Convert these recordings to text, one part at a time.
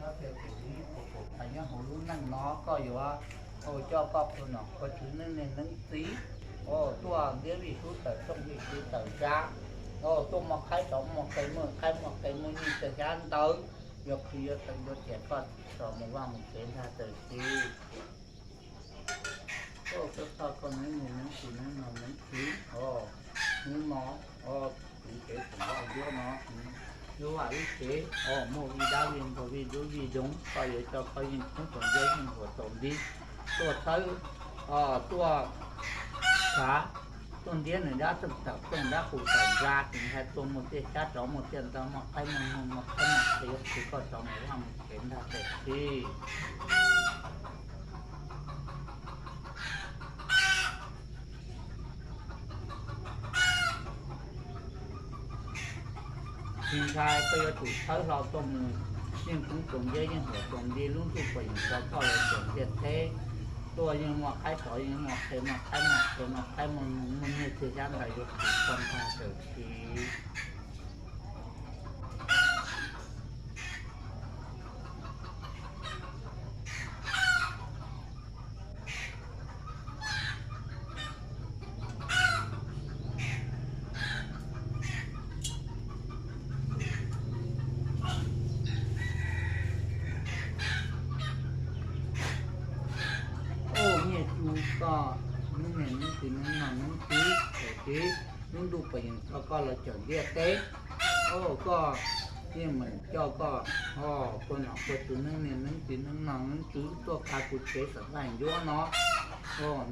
Nyob rau kuv ib puas pum phav nyob hauv lub neej no koj yuav coj koj qhua nom qhua tswv neej niam neej txiv tuaj ntiab vij sub tawm rooj vij sub tawm zab, tuaj muaj qaib rov muaj qe, muaj qaib muaj qe muaj nyiaj txiag xyab ntawv, yuav qhwv yuav tawm yuav tiam koj rov mus vaj mus tsev ntag tawm txiv. Koj koj neeb niam neeb txiv neeb nom neeb tswv, hnub no kuv kev tseem vaj ncuab no, lub vaj lub tsev muaj vij dab vij npog vij dub vij doog, koj yuav coj koj yeej koob txoos yeej huam txoos nti tuaj txhawb, tuaj khav, tuaj ntiab nws dab txooj tawm rooj dab qus tawm zab, tsis ntshai tuaj muaj tiaj xyab rov muaj tiaj ntawv muaj qaib muaj noog muaj qaib muaj qe, yuav qhwv koj rov mus vaj mus tsev ntag tawm txiv. Tsis ntshai koj yuav tsum tshawb hlo tuaj mus, yeej koob txoos yeeb yeej huam txoos nti, lub ntuj puas yeem tso koj los txawm ntiaj teb, tuaj yeej muaj qaib rov yeej muaj qe, muaj qaib muaj qe muaj qaib muaj noog muaj nyiaj txiag xyab ntawv yuav qhwv koj ntag tawm txiv. Nyiaj tsu koj, neeb niam neeb txiv neeb nom neeb tswv tawm txiv, lub ntuj puas yeem tso koj los txawm ntiaj teb, koj yeej meem coj koj qhua nom qhua tswv neeb niam neeb txiv neeb nom neeb tswv tuaj khav kuv tsev xeem vaj ncuab no.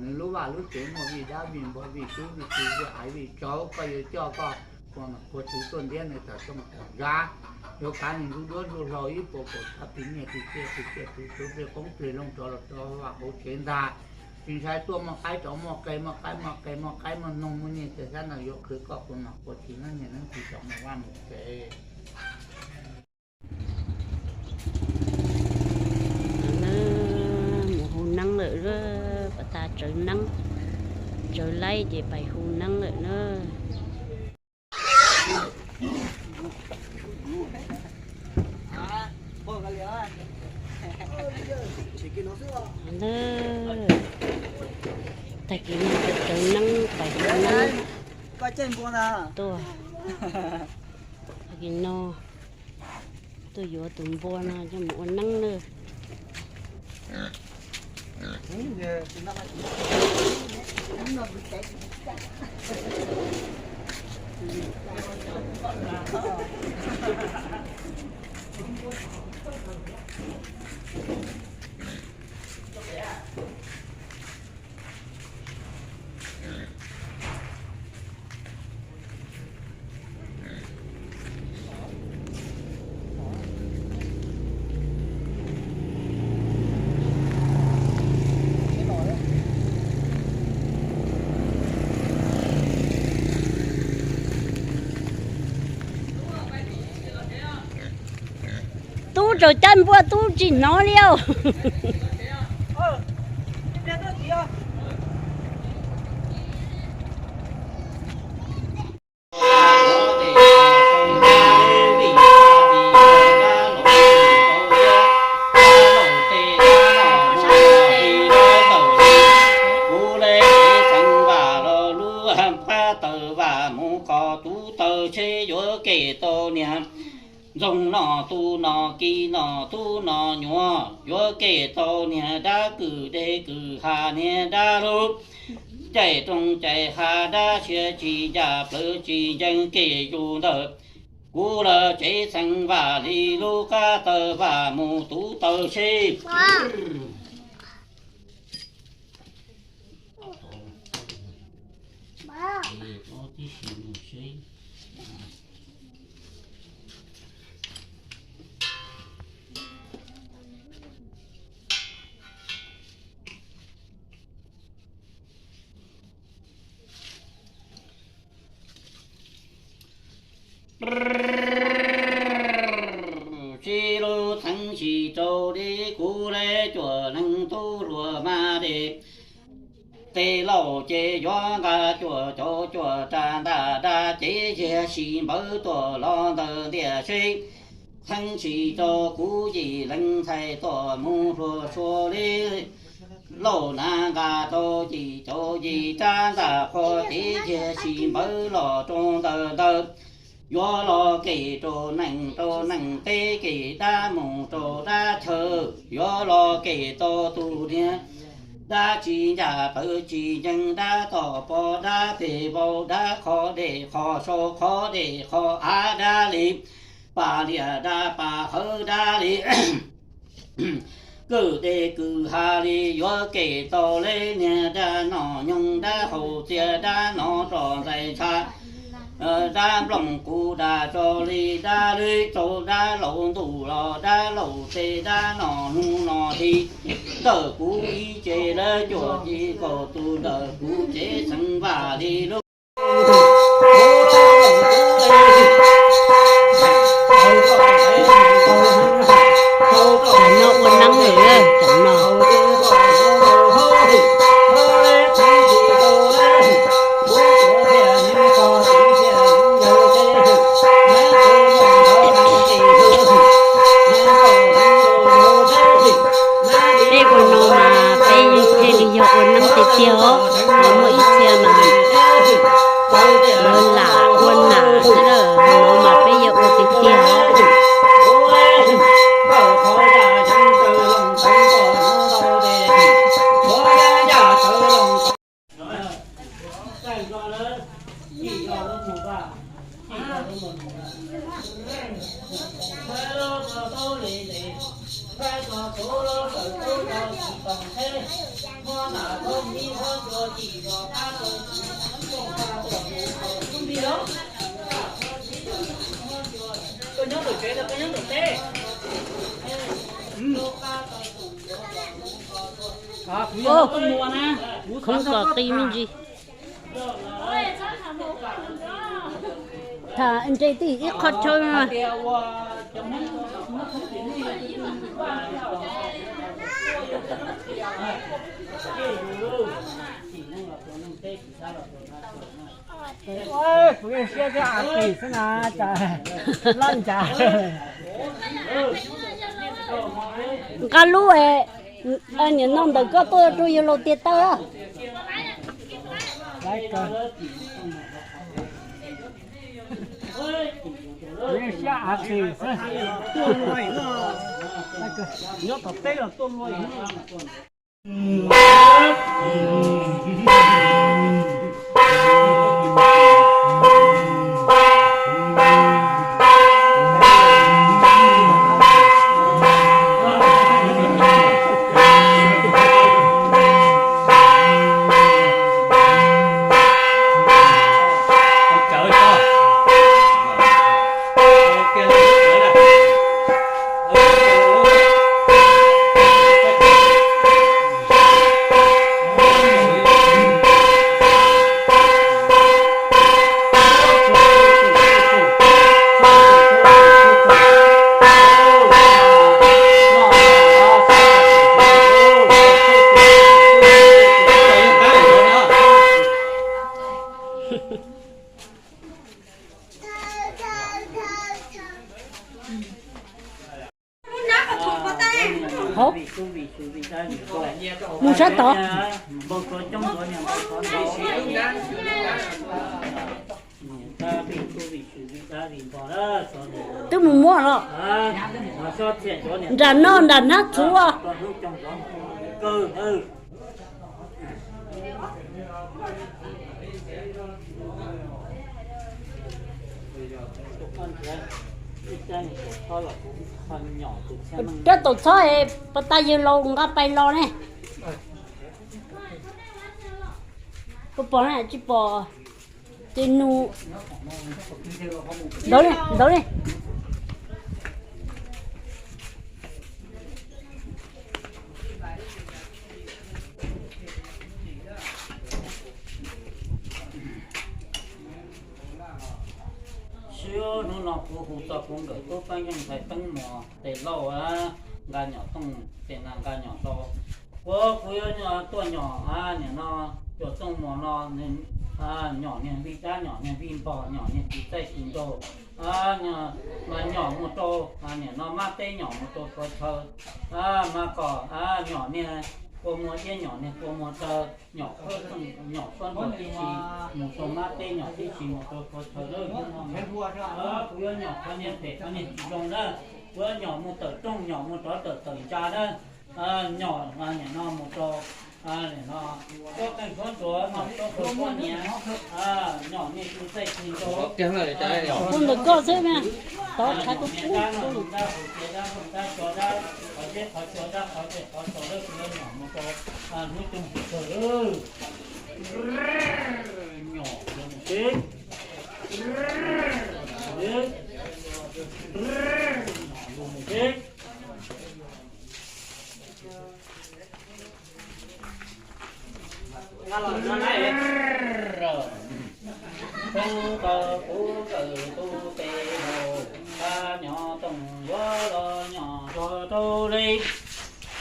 Nws lub vaj lub tsev muaj vij dab vij npog vij sub vij tw vij aiv vij tsaug, koj yuav coj koj qhua nom qhua tswv tuaj ntiab nws tawm rooj tawm zab, yuav khav nws ntsuj duab ntsuj hlauv ib puas kaum txhiab tis nyiaj tis txiaj tis txiaj tis txhuv plig qoob plig loo rov los rau vaj hauv tsev ntag. Tsis ntshai tuaj muaj qaib rov muaj qe, muaj qaib muaj qe muaj qaib muaj noog muaj nyiaj txiag xyab ntawv yuav qhwv koj qhua nom qhua tswv neeb niam neeb txiv rov mus vaj mus tsev. Mus hu neeb lawm, pas tas tsawv neeb, tsawv laib ces pais hu neeb lawm na. Tag kis no tsawv neeb pais hu neeb tuaj. Tag kis no tuaj yuav tus npua no coj mus ua neeb na. Tub tsaug caij npua tub tsis hnov li os. Kuv le txheev Vam los lub pab taws Vam mus qhov tub taws tsheb yuav kev tau niag ntxoog no tu no ki no tub no nyuam yuav kev tau niag dab kwm dej kwm ha niag dab lub caij rooj caij ha dab siav tsis ncaj plawv tsis ncees kev yus ntawm kuv lawv tsev txheev Vam li lub qab taws Vam mus tub taws tsheb. Sib lub txheev tsis rau li kuv le cuam neeg tub hluas mas de. Tej laus ces yuav nqa cuam cov cuam rag ntaj dab cev yag sis npawv tuaj los ntawm ntiaj seb. Theeb tsis rau kuv yim leej ntxhais tuaj mus hluas tshua li. Lauj nav nqa tau yim caum yim rab ntaj qhua cev kiag sis npawv los rau ntawm ntawd. Yuav los kem rau neeg rau neeg teb, kem dab mus rau dab chaw, yuav los kem tau tus niag dab tsis ncaj pawv tsis ncees, dab tom pov dab peg vau, dab qhov dej qhov sau qhov dej qhov av, dab li pas lias dab pas hawv, dab li kwj dej kwj ha li, yuav kem tau li niag dab noj nyoog dab haus txias, dab noj roj ntxais ntsha, dab nplooj kuv dag tso li dab lwj tsaus, dab laus ntuj los dab laus teb, dab noj hnub noj hli. Ntawm kuv ib ce lawv cuaj ci kaum tus, ntawm kuv cev xeev vaj li lub. Tam no ua neeb lawm, tam no. Peb ua no mas peb thiaj li yog ua neeb tiag tiag os, muaj ib txhia mas lawv lam ua nam xwb, no mas peb yog ua tiag tiag. Khoov kom qi me ntsis. Tham ntse tij ib qho chaw. Kuv yeej siab thiab av tis xwb na, cas laj ncav. Nqa lub, nim no ntawm koj tuaj rau yawg laus tiag tawg. Siab av tis xwb, tuaj luaj, nyob tom teb los tuaj luaj. Hauv, mus sab tod. Twb mus muab los. Nram no nram hnab txhuv. Rab taum txhob es pas tas yawg laus nqa pais los ne. Koj pom na tsis pom? Ces nug ntawd li, ntawd li. Sib hnub no kuv hu txog kuv nkawm tub Pab Yeej Ntxhais Teeb Muas tes lauj, nqa nyom tooj tes nas nqa nyom tau. Kuv, kuv yuav tuaj nyom, nim no Cuam Tooj Muas no, nyom niag vij dab, nyom niag vij npog, nyom niag tis txaij tis nraug, nyom Mas nyom mus rau, nim no mab teb nyom mus rau txhua chaw, mas kom nyom niag kua muag iab nyom niag kua muag taw, nyom, nyom suab nruas tib si mus rau mab teb nyom tib si mus rau txhua chaw lawm. Kuv yuav nyom qhov niag phem qhov niag tsis zoo na, kuv yuav nyom mus tawm rooj nyom mus rov tawm tawm ntsa na. Nyom nim no mus rau, nim no suab qeej suab nruas, nyom suab qeej suab nyiav, nyom niag tus txaij tus ntoo. Ua ntawm koj xwb na, tod tshav kub kub. Dab hau cia dab loog dab tso dab, qhov zeb qhov tsua dab qhov zej qhov tsaus dab, kuv yuav nyom mus rau hnub tsoog tsaus lawm. Nyom los mus seb, nyom los mus seb. Tub tau kuv kawm tus tes haus, qab nyob toom yuav los nyom zog rau li.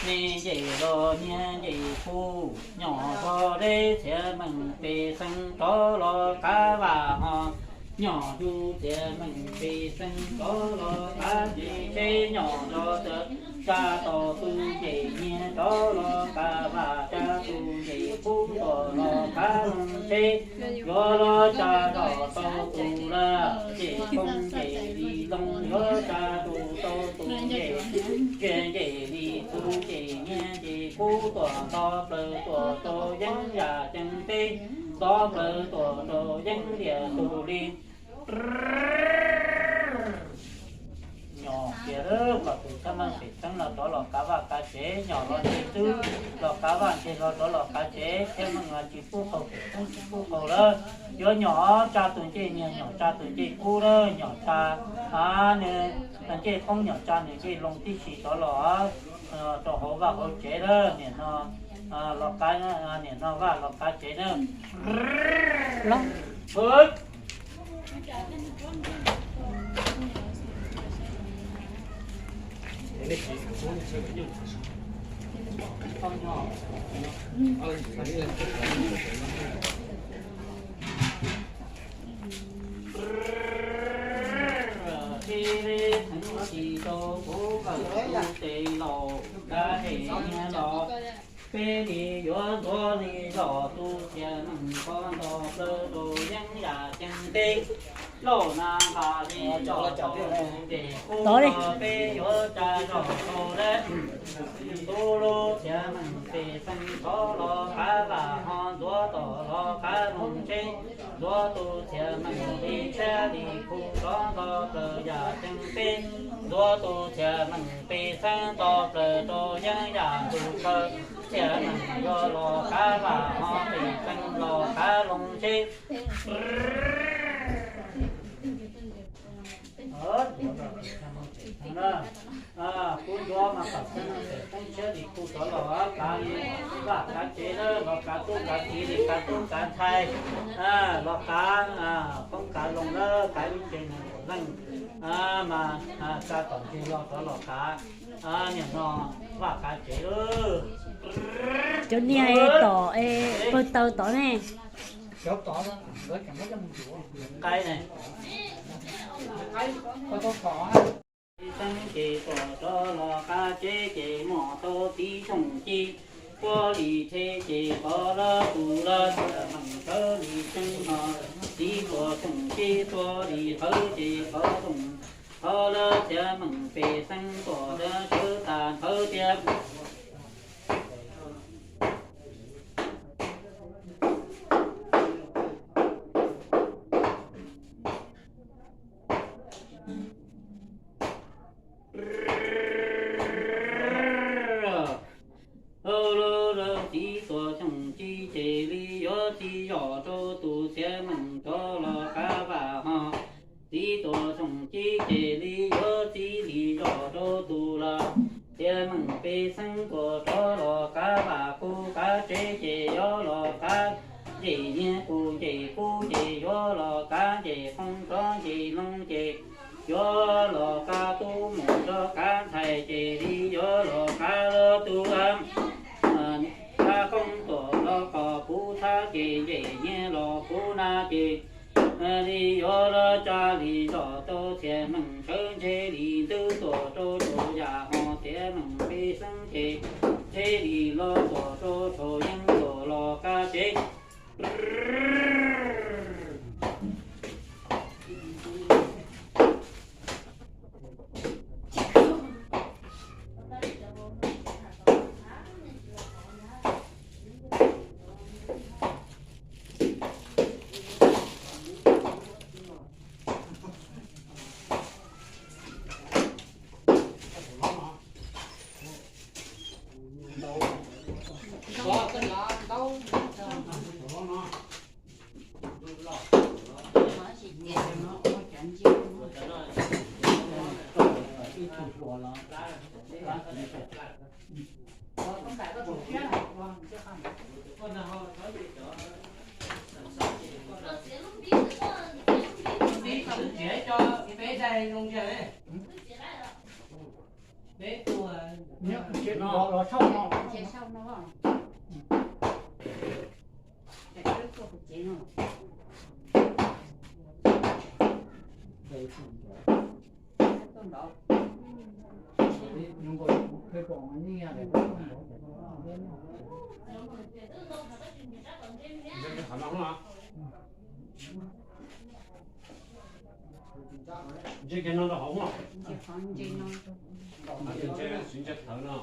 Nej nce los niag nce kuv, nyom zog li txhiaj meem pej xeem rov los qab vaj ho. Nyom yug txhiaj meem pej xeem rov los qab nce tsheb, nyom zog tsa tau tus nce nyiag rov los qab vaj, tsa tus nce kub tuaj los qab loog tsheb. Yuav los tsa zog tau tus lawm, nce koob nce li loog, yuav tsa tus tau tus nce, nce nce li tus nce nyiag nce kub tuaj nto plaws tuaj rau yeeb yam ceeb teb, nto plaws tuaj rau yeeb tiaj tus li. Nyom tias kom tus txhiaj meem pej xeem no rov los kav vaj kav tsev, nyom los ntseg xwb, los kav vaj ntseg los rov los kav tsev, txhiaj meem tsis pub qaug, pej xeem tsis pub qaug lawm. Yuav nyom tsa tus ncej nyiag, nyom tsa tus ncej kub lawm, nyom tsa, nws ncej koob nyom tsa nws ncej loo tib si rov los rau hauv vaj hauv tsev lawm. Nim no los kav, nim no vaj los kav tsev na. Tsis li theej tsis rau kuv kawm tus tes laus, kav tsij nyiag los. Peb li yuav ntxuav li zog, tus txhiaj meem koj nto plaws rau yeeb yam ceeb teb. Lauj, na nqa li zog rau tus ncej kub, peb yuav tsa zog rau lawm. Tus lub txhiaj meem pej xeem rov los kav vaj ho, ntxuav tom los kav loog tsheb. Ntxuav tus txhiaj meem li tshiab li khu rov nto plaws yam ceeb teb. Ntxuav tus txhiaj meem pej xeem nto plaws rau yeeb yam ntug chaw. Txhiaj meem yuav los kav vaj ho, pej xeem los kav loog tsheb. Kuv ntxuav mas kom txhiaj meem pej xeem tshiab li khu rov los kav li vaj kav tsev lawm, los kav tub kav kiv li kav tub kav ntxhais, los kav koob kav loo lawm, kav ib tsev neeg leej mas tsa tom ntej los rov los kav. Nim no vaj kav tsev lawm. Cov niag tom pawg taws tod ne. Qaib ne. Pej xeem ces tuaj rov los kav tsev ces muaj tau tib xyoos ci. Tuaj li tsheb ces qhov lawm tus lawm, txhiaj meem sawv li tseeb no. Tib tuaj xyoos ci tuaj li hawv ces qhov xyoos hov lawm, txhiaj meem pej xeem tuaj sawv tas nthawv tiag. Tib tuaj xyoos ci ces li yuav txiv zos rau tus txhiaj meem rov los kav vaj ho. Tib tuaj xyoos ci ces li yuav txiv li zos rau tus lawm. Txhiaj meem pej xeem tuaj rov los kav vaj kuv kav tsev ces yuav los kav ncej nyiag kuv ncej kub ces yuav los kav ncej qoob rov ncej loo ces yuav los kav tub mus rov kav ntxhais ces li yuav los kav lawm tus lawm. Txhab koob tuaj los kom kuv txhab ces ncej nyiag los kuv na ces li yuav lawm tsa li zos rau txhiaj meem. Sawv ntshe li ntub tuaj rau saum yam ho tiav mloog peb xeeb ces, ntshe li los tuaj rau saum yeeb tuaj los kab tsev. Txiav cov peb daim zoo ntseg. Peb tuaj los, los tshauj no. Ntshe cov no rau hauv no. Ntshe, ntshe thawv no.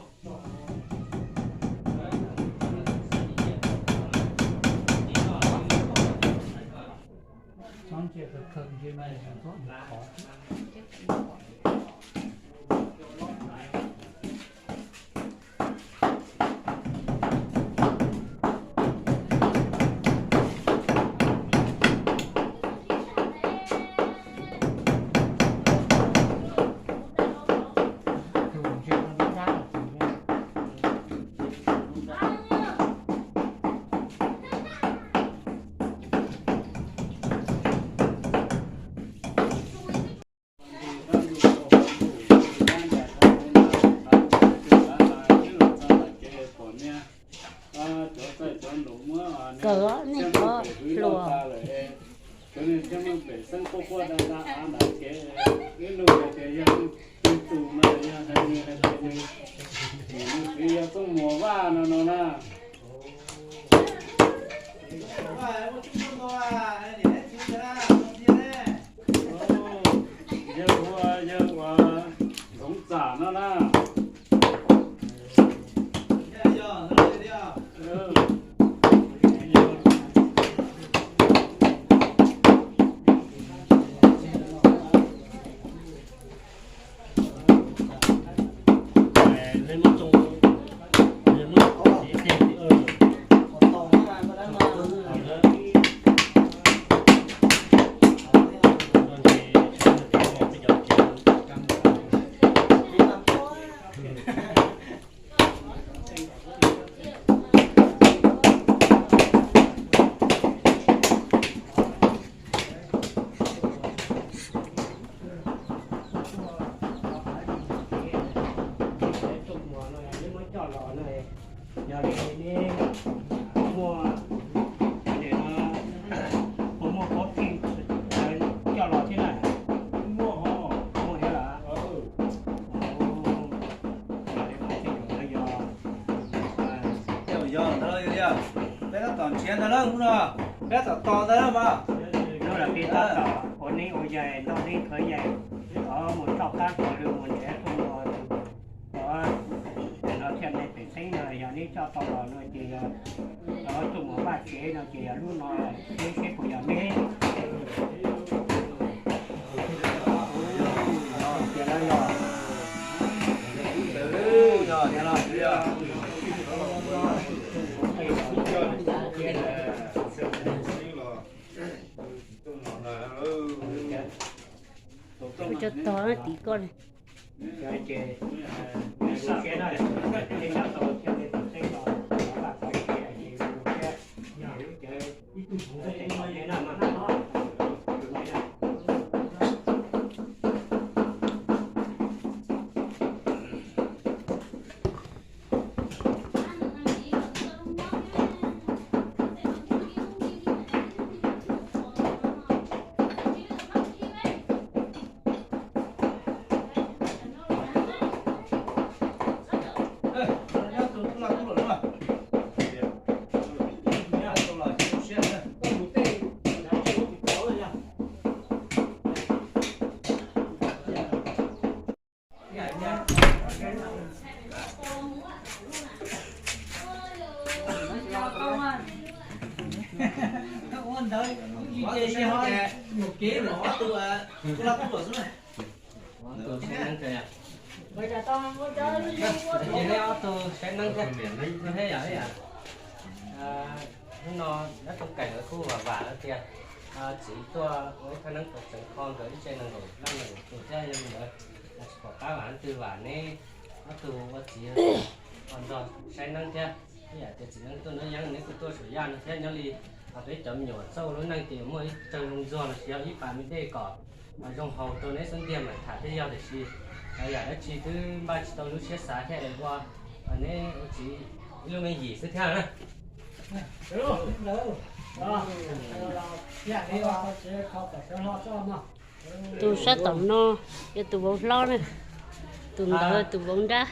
Kawg nej qhov hluas. Cov neeg thiab muaj pem xeeb quaj quaj da da av ntawm kev, ib lus hais tias yog tus tus no yog hais nws hais tias nws, nws txiv yog Txooj Muas Vaj no no na. Yawg ua, yawg ua Ntxoov Txam no na. Yog li neb muaj, puas muaj qhov txhij coj los thiab na? Muaj thiab lawm. Yog ntawd, peb tab tom nrhiav ntawd lawm hnub no, peb tab tom tos ntawd mas. Hnub no peb tab tom ua neeb ua yaig, noj neeb khaws yaig, mus txoj qab txoj lw mus nrhiav tuaj los. Cov no thiaj li pem xeeb no yog neb coj tau los no ces yog cov tuaj mus vaj tsev no ces yog lub no seb seb puas yog neb. Kuv coj tog tim koj li. Tus saib neeb thiab. Ces neb ob tug saib neeb thiab. Neb yog, hnub no neb tus kaim nkawd kuj vam vam lawm tias txiv tuaj ua ib thaj neeb tuam tseem kho nkawd ib tse nees nkaum leej nees nkaum tus thiab, yog li ntawd tsis pom qab vam leej twg vam, neb ob tug ua txiv ho nrog saib neeb thiab. Ib yam tias txiv neeb tuaj nruab yeeb, neb kuj tuaj saum yaj no thiab. Nyob li peb cov me nyuam txawj ua lub neej ces yuav muaj ib tsawg zoo ntxuag los sis yog ib pas me dej kom zoo haus rau neb xub ntiag mam tham thiaj yog, tiam sis yam dab tsi twb npaj tsis tau lub siab xav thiaj es ua neb ua txiv ib lub me yim xwb thiab na. Tus sab tom no yog tus vauv hlob na, tus ntawd tus vauv nrab,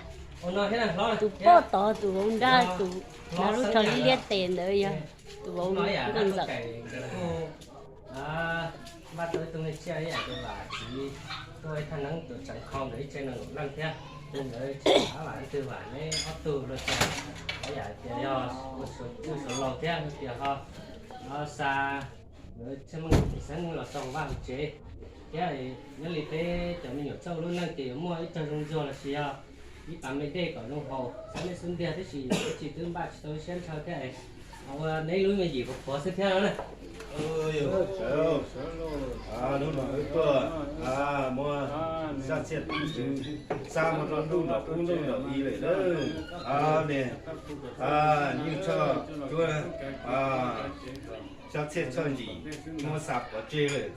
tus poj tod tus vauv nrab, tus lub tsho liab liab tes ntawd yog tus vauv nkauj ntxawm. Npaj tau ib tug me tsiaj ib yam tias vam txiv tuaj ib thaj neeb tuam tseem kho nkawd ib tse nees nkaum leej thiab. Tus ntawd tsis pom qab vam leej twg vam, neb ob tug los txog ib yam tias yog ua suav laus thiab tias ho xa nkawd txhiaj meej xeeb los txog vaj hauv tsev thiab. Nyob li peb cov me nyuam txawj ua lub neej ces yuav muaj ib tsawg zoo ntxuag los sis yog ib pas me dej kom zoo haus xwb, neb xub ntiag tib si, tib si twb npaj tsis tau lub siab ntshaw thiab es ua neb lub me yim qhuav qhuav xwb thiab na. Hnub no wb tuaj muab xyab txhiaj tub ntxwv xa mus rau ntuj nram ub ntuj nram i lawm na. Niam, nyuj tshoj cuab, xyab txhiaj tshoj ntsim muab xa pov tseg lawm.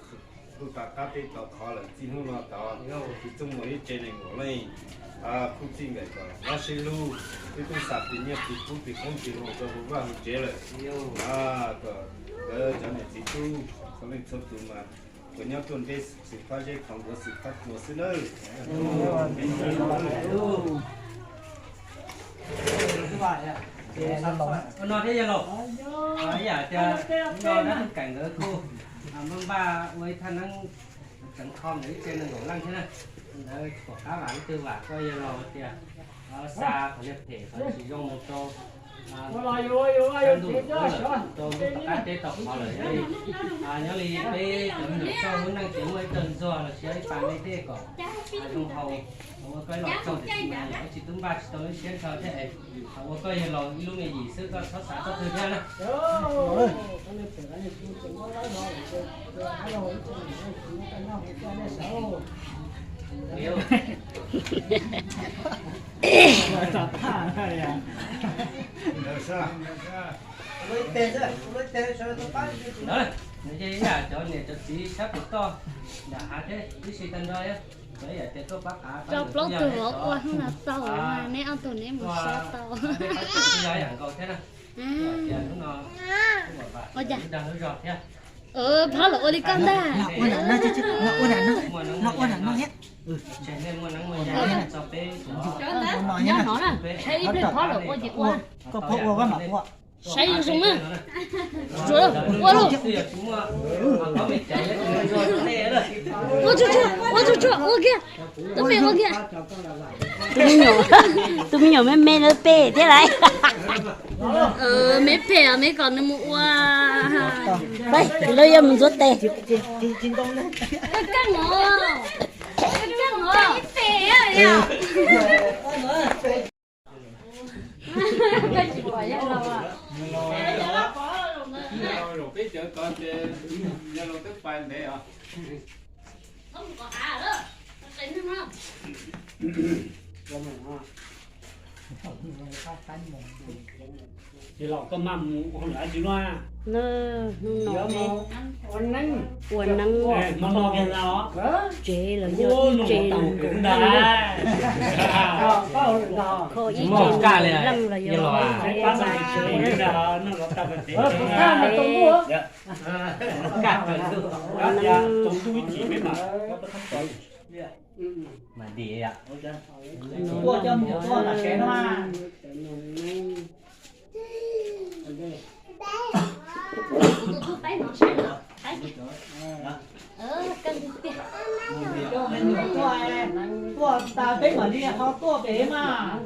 Kuj tom qab peb tau qhov lawm, txij hnub no tod tsis txhob muaj ib tse nees nkaum leej. Khub txij nkawm kom nyob sib hlub, twb tub xa tis nyiaj tis kub tis qoob tis loo rau hauv vaj hauv tsev lawm. Kom nkawd cov niam txiv tub txhua leej txhua tus mas tsuas nyob ruaj nreb xwm phab zeb, qhov nkuav xwm phab cua xwb nawb. Ua no thiab yog laus, ib yam tias no dab tug kaim nkawd kuj npaj npaj ua ib thaj neeb tseem kho nkawd ib tse nees nkaum leej thiab na. Ntawd tsis pom qab vam leej twg vam, koj yog laus tias xa qhov niag phem qhov tsis zoo mus rau sab ntuj, rau ntuj tom qab teb tau qhov lawm. Nyob li peb cov me nyuam txawj lub neej ces muaj ib tug ntxuag los sis ib pas me dej kom zoo haus, ua koj ib los txog tiam sis mas yog ib tsis tub npaj tsis tau lub siab ntshaw thiab es ua koj yawg laus ib lub me yim xwb, koj txhob xav txog twg thiab na. Nws ces ib yam cov niam cov txiv sab pem toj nram hav thiab tib si tag nrho, cov ib yam tias tuaj pab qav rau plaub tug vauv ua hnub no tau, neb ob tug neb mus sob tau. Yam nkaus thiab na. Ua cas dag lub zog thiab. Phab los ua li koj ntag. Ua nram no, ua nram no, ua nram no thiab. Nyob no na, saib ib pliag phab los ua ces ua. Koj pab ua koj mam ua. Saib zoo na. Ua lauj. Ua tsuag tsuag, ua tsuag tsuag, ua kiag. Tub me ua kiag. Tus me nyuam, tus me nyuam me me lawv pem thiab lawm. Me pem me kom nws mus ua. Lawv yuav mus ntxuav tes. Keej os. Keej os. Koj tsis pom yawg laus ah? Peb cov ko ces yawg laus twb pais ntev os. Ces los koj maj mus ua dab tsi no? Hnub no ua neeb, ua neeb kho tsev los yog ib tse nees nkaum leej, kho ib tse nees nkaum leej los yog ib tse nees nkaum leej. Ua neeb, Tuaj tas peb mam li ho tuaj pem mas.